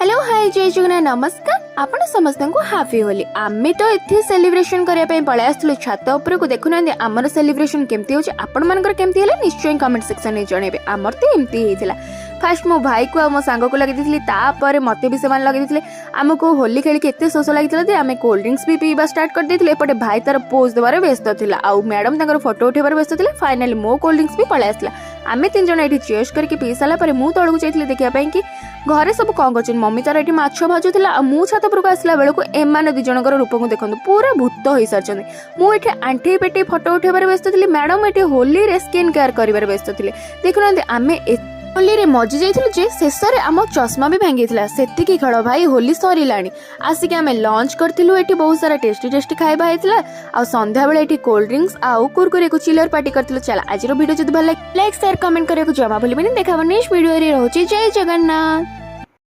Hello, high, ଜୟ ଜଗନ୍ନାଥ, ନମସ୍କାର ଆପଣ ସମସ୍ତଙ୍କୁ। ହାପି ହୋଲି। ଆମେ ତ ଏଠି ସେଲିବ୍ରେସନ କରିବା ପାଇଁ ପଳେଇ ଆସିଥିଲୁ ଛାତ ଉପରକୁ। ଦେଖୁନାହାନ୍ତି ଆମର ସେଲିବ୍ରେସନ କେମିତି ହଉଛି। ଆପଣମାନଙ୍କର କେମିତି ହେଲା, ନିଶ୍ଚୟ କମେଣ୍ଟ ସେକ୍ସନରେ ଜଣେଇବେ। ଆମର ତ ଏମିତି ହେଇଥିଲା। ଫାର୍ଷ୍ଟ ମୋ ଭାଇକୁ ଆଉ ମୋ ସାଙ୍ଗକୁ ଲଗେଇ ଦେଇଥିଲି, ତାପରେ ମୋତେ ବି ସେମାନେ ଲଗେଇ ଦେଇଥିଲେ। ଆମକୁ ହୋଲି ଖେଳିକି ଏତେ ଶୋଷ ଲାଗିଥିଲା ଯେ ଆମେ କୋଲ୍ଡ ଡ୍ରିଙ୍କସ୍ ବି ପିଇବା ଷ୍ଟାର୍ଟ କରିଦେଇଥିଲୁ। ଏପଟେ ଭାଇ ତାର ପୋଜ୍ ଦେବାରେ ବ୍ୟସ୍ତ ଥିଲା ଆଉ ମ୍ୟାଡ଼ାମ ତାଙ୍କର ଫଟୋ ଉଠେଇବାରେ ବ୍ୟସ୍ତ ଥିଲେ। ଫାଇନାଲି ମୋ କୋଲ୍ଡ ଡ୍ରିଙ୍କସ୍ ବି ପଳେଇ ଆସିଲା। ଆମେ ତିନି ଜଣ ଏଠି ଚିୟର୍ସ କରିକି ପିଇ ସାରିଲା ପରେ ମୁଁ ତଳକୁ ଯାଇଥିଲି ଦେଖିବା ପାଇଁ କି ଘରେ ସବୁ କ'ଣ କରୁଛନ୍ତି। ମମି ତାର ଏଠି ମାଛ ଭାଜୁଥିଲା ଆଉ ମୁଁ ଛାତ ଉପରକୁ ଆସିଲା ବେଳକୁ ଏମାନେ ଦି ଜଣଙ୍କର ରୂପକୁ ଦେଖନ୍ତୁ, ପୁରା ଭୂତ ହେଇସାରିଛନ୍ତି। ମୁଁ ଏଠି ଆଣ୍ଠେଇ ପେଟେଇ ଫଟୋ ଉଠେଇବାରେ ବ୍ୟସ୍ତ ଥିଲି, ମ୍ୟାଡ଼ାମ ଏଠି ହୋଲିରେ ସ୍କିନ୍ କେୟାର କରିବାରେ ବ୍ୟସ୍ତ ଥିଲେ। ଦେଖୁନାହାନ୍ତି, ଆମେ ହୋଲିରେ ମଜି ଯାଇଥିଲୁ ଯେ ଶେଷରେ ଆମ ଚଷମା ବି ଭାଙ୍ଗିଥିଲା। ସେତିକି ଖେଳ ଭାଇ, ହୋଲି ସରିଲାଣି। ଆସିକି ଆମେ ଲଞ୍ଚ କରିଥିଲୁ। ଏଠି ବହୁତ ସାରା ଟେଷ୍ଟି ଟେଷ୍ଟି ଖାଇବା ହେଇଥିଲା ଆଉ ସନ୍ଧ୍ୟାବେଳେ ଏଠି କୋଲ୍ଡ ଡ୍ରିଙ୍କସ୍ ଆଉ କୁରକୁରେକୁ ଚିଲର ପାର୍ଟି କରିଥିଲୁ। ଚାଲ, ଆଜିର ଭିଡ଼ିଓ ଯଦି ଭଲ ଲାଗେ, ଲାଇକ୍, ସେୟାର, କମେଣ୍ଟ କରିବାକୁ ଜମା ଭୁଲିବେନି। ଦେଖା ନେକ୍ସଟ ଭିଡ଼ିଓରେ। ରହୁଛି, ଜୟ ଜଗନ୍ନାଥ।